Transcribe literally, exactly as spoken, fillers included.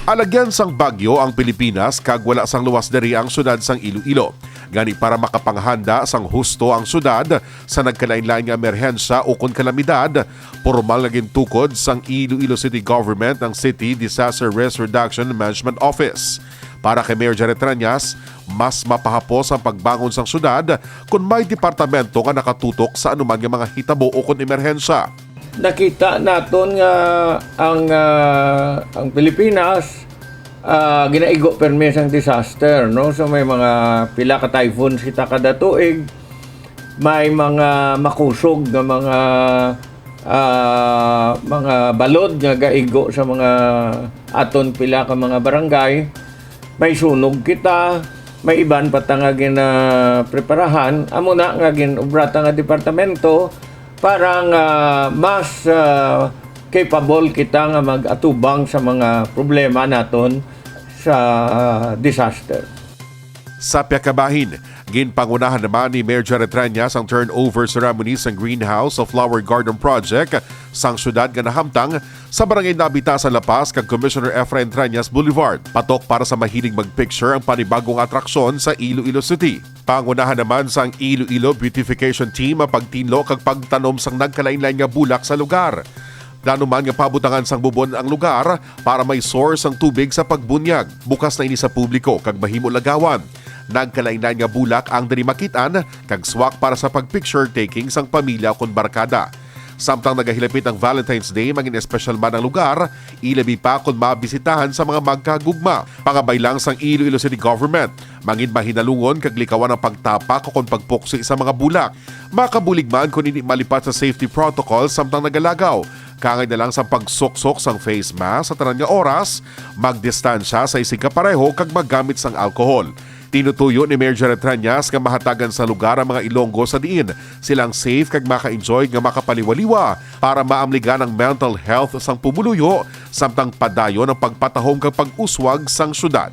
Alagyan sang bagyo ang Pilipinas kag wala sang luwas diri ang siyudad sang Iloilo. Gani, para makapanghanda sang husto ang siyudad sa nagkalain-lain nga emerhensya ukon kalamidad, pormal nga gintukod sang Iloilo City Government ang City Disaster Risk Reduction Management Office. Para kay Mayor Jared Trañas, mas mapahapos ang pagbangon sang siyudad kon may departamento nga nakatutok sa anuman nga mga hitabo ukon emerhensya. Nakita naton nga ang, ah, ang Pilipinas, ah, ginaigo permi sang disaster, no? So, may mga pila ka typhoons kita kada tuig, may mga makusog nga mga, ah, mga balod nga gaigo sa mga aton pila ka mga barangay. May sunog kita, may iban pa ta nga ginapreparahan. Amo na nga gin-obra ta nga departamento para nga mas, ah, capable kita nga mag-atubang sa mga problema naton sa, ah, disaster. Sa pihak ka bahin, ginpangunahan naman ni Mayor Jared Trañas ang turnover ceremony sang Greenhouse of Flower Garden Project sang siyudad nga nahamtang sa Barangay Nabita sa La Paz kag Commissioner Efrain Trañas Boulevard. Patok para sa mahilig mag-picture ang panibagong atraksyon sa Iloilo City. Pangunahan naman sang Iloilo Beautification Team ang pagtinlo kag pagtanom sang nagkalainlain nga bulak sa lugar. Plano man nga pabutangan sang bubon ang lugar para may source sang tubig sa pagbunyag. Bukas na ini sa publiko kag mahimo lagawan. Nagkalainlain nga bulak ang diri makit-an kag swak para sa pag-picture taking sang pamilya kon barkada. Samtang nagahilapit ang Valentine's Day, mangin espesyal man ang lugar, ilabi pa kon mabisitahan sa mga magkagugma. Pangabay lang sang Iloilo City Government, mangin mahinalungon kag likawan ang pagtapak o kon pagpuksi sa mga bulak. Makabulig man kon indi malipat sa safety protocol samtang nagalagaw. Kaangay na lang sang pagsuksok sang face mask sa tanan nga oras, magdistansya sa isigkapareho kag maggamit sang alcohol. Tinutuyo ni Mayor Jared Trañas nga mahatagan sa lugar ang mga Ilonggo sa diin silang safe kag maka-enjoy nga makapaliwaliwa para maamligan ang mental health sang pumuluyo samtang padayon ang pagpatahom kag pag-uswag sang syudad.